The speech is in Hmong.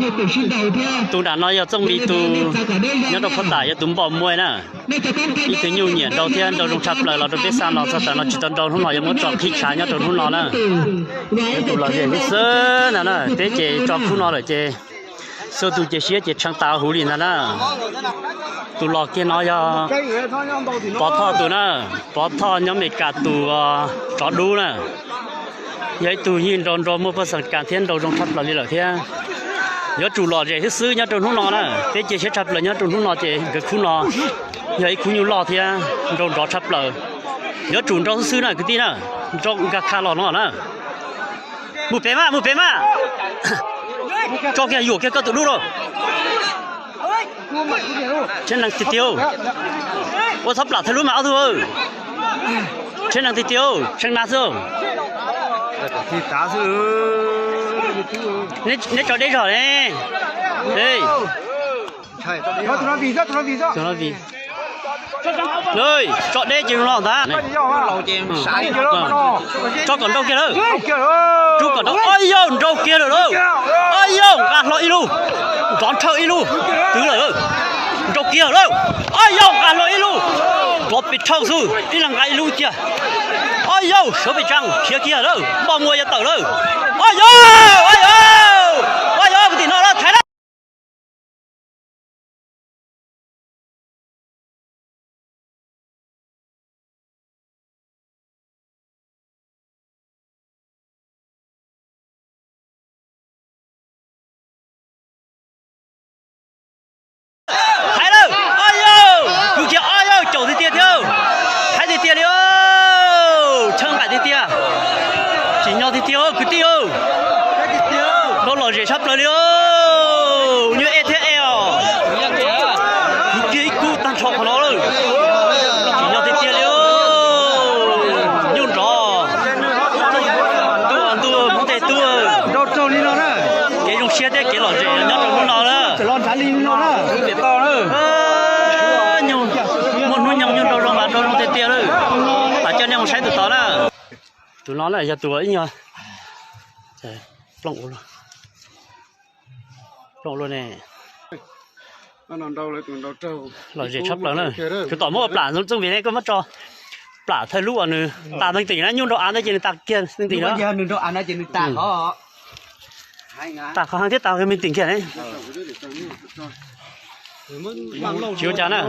Tus nram no yog Txooj Lis tus nyob rau Phuab Tam, yog tus npom muaj na. Ib tug nyuj nyiam nrau thiab nrau zoo tshaj plaws los rau peb xa los txog tav no tsis tau nrau, hnub no yuav muab tso qhib tshav nyob rau hnub no na. Tus lom zem xwb xwb ntag na, peb ces tso khub no lawm ces xub tus cia siab ces tshee tas huv li ntag na. Tus los kiag no yog Pov Thoj tus na, Pov Thoj nyob Mes Kas tus tsov dub na. Yog ib tug yeej nrau nrau muaj poj xeem kas thiab nrau zoo tshaj plaws li lawm thiab. Yuav tsum lom zem xwb xwb nyob rau hnub no na, peb cia siab tshaj plaws nyob rau hnub no ces nkawd khub no yog ib khub nyuj loj thiab nrau nrov tshaj plaws. Yuav tsum nrau xwb xwb na kwv tij na, nrau nkag kha los no na. Mus pem mas, mus pem mas. Tso kiag yuam kiag koj tus dub lauj. Tsheb nees tiag tiag. Ua txhob plam thawj lub mas ob tug. Tsheb nees tiag tiag, tshee na xwb. Neb tso deb zog ne. Tso deb ces zoo no ntag. Tso kom nrau kiag lawm. Rub kom nrau, ob yaug nrau kiag lawm lauj. Ob yaug nqa hlo ib lub, nrov nrhawj ib lub, twv lawm. Nrau kiag lawm. Ob yaug nqa hlo ib lub, nrov pes rhawj xwb, ib leeg nqa ib lub kiag. Ob yaug sawv pes tsaa khiav kiag lawm, npoj muas yuav tawm lawm. Ob yaug, ob yaug, ob yaug kwv tij no lawm, thaiv lawm. Thaiv lawm, ob yaug, kwv kiag ob yaug, caum tiag tiag thiab. Thaiv tiag tiag li, tshee nqaim tiag tiag. Tsim nyog tiag tiag kwv tij, nrau lom zem tshaj plaws li. Nyuj ej thiab ej os, kwv kiag ib kub tag nrho qhov no lawm. Tsim nyog tiag tiag li, nyuj nrov, tuaj ntuj hmoob tej tub. Kev zoo siab thiab kev lom zem nyob rau hnub no na. Muaj hnub nyoog nyuj nrau zoo mas nrau zoo tiag tiag lawm. Pab coj nej mus saib tus tod na. Tus no na yog tus ib nyuag plooj, plooj luaj ne. Lom zem tshaj plaws na. Tus tom muab ua plam ntxoov txooj vim ne koj muab tso plam thawj lub uas nws tas meej tim na, nyuj nrau av ntawd ces nws tas kiag meej tim na. Tas qhov heev thiab tas meej tim kiag ne. Tsis ua cas na.